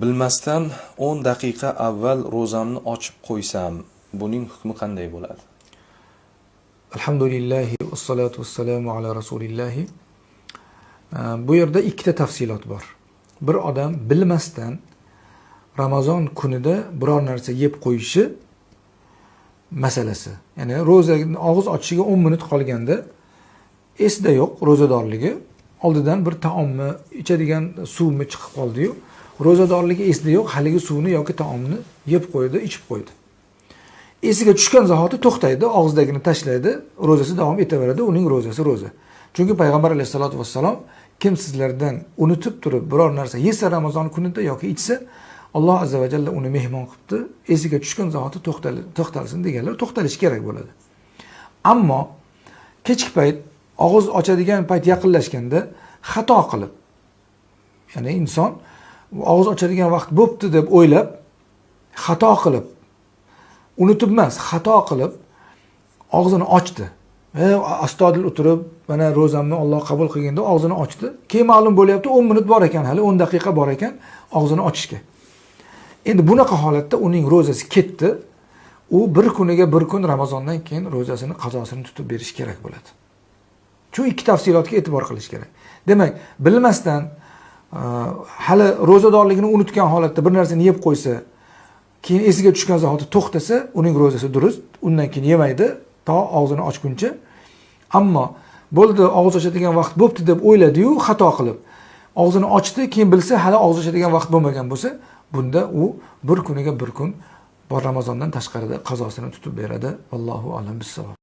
Bilmasdan 10 daqiqa avval ro'zamni ochib qo'ysam, buning hukmi qanday bo'ladi? Alhamdulillahi vassalotu vassalamu ala rasulillahi. Bu yerda ikkita tafsilot bor. Bir odam bilmasdan Ramazon kunida biror narsa yeb qo'yishi masalasi. Ya'ni ro'za og'iz ochishiga 10 minut qolganda esida yo'q ro'zadorligi, oldidan bir taomni, ichadigan suvmi chiqib qoldi-yu, ro'zadorligi esida yo'q, haligi suvni yoki taomni yeb qo'ydi, ichib qo'ydi. Esiga tushgan zahoti to'xtaydi, og'izdagini tashlaydi, ro'zasi davom etaveradi, uning ro'zasi ro'za. Chunki payg'ambar alayhissalatu vassalom kim sizlardan unutib turib biror narsa yesa Ramazon kunida yoki ichsa, Alloh azza va jalla uni mehmon qilibdi, esiga tushgan zahoti to'xtalsin deganlar, to'xtalishi kerak bo'ladi. Ammo kechki payt og'iz ochadigan payt yaqinlashganda xato qilib, ya'ni inson og'iz ochadigan vaqt bo'pti deb o'ylab, xato qilib, unutib emas, xato qilib og'zini ochdi. Astodil o'tirib, mana ro'zamni Alloh qabul qilganda og'zini ochdi. Keyin ma'lum bo'lyapti, 10 minut bor ekan hali, 10 daqiqa bor ekan og'zini ochishga. Endi bunaqa holatda uning ro'zasi ketdi. U bir kuniga bir kun Ramazondan keyin ro'zasini qazosini tutib berish kerak bo'ladi. Shu ikki tafsilotga e'tibor qilish kerak. Demak, bilmasdan hali ro'zadorligini unutgan holatda bir narsani yeb qo'ysa, keyin esiga tushgan zahoti to'xtasa, uning ro'zasi durust, undan keyin yemaydi to og'zini ochguncha. Ammo bo'ldi, og'iz ochadigan vaqt bo'pti deb o'yladi-yu, xato qilib og'zini ochdi, keyin bilsa hali og'iz ochadigan vaqt bo'lmagan bo'lsa, bunda u bir kuniga bir kun bor Ramazondan tashqarida qazosini tutib beradi. Allohu a'lam bissavob.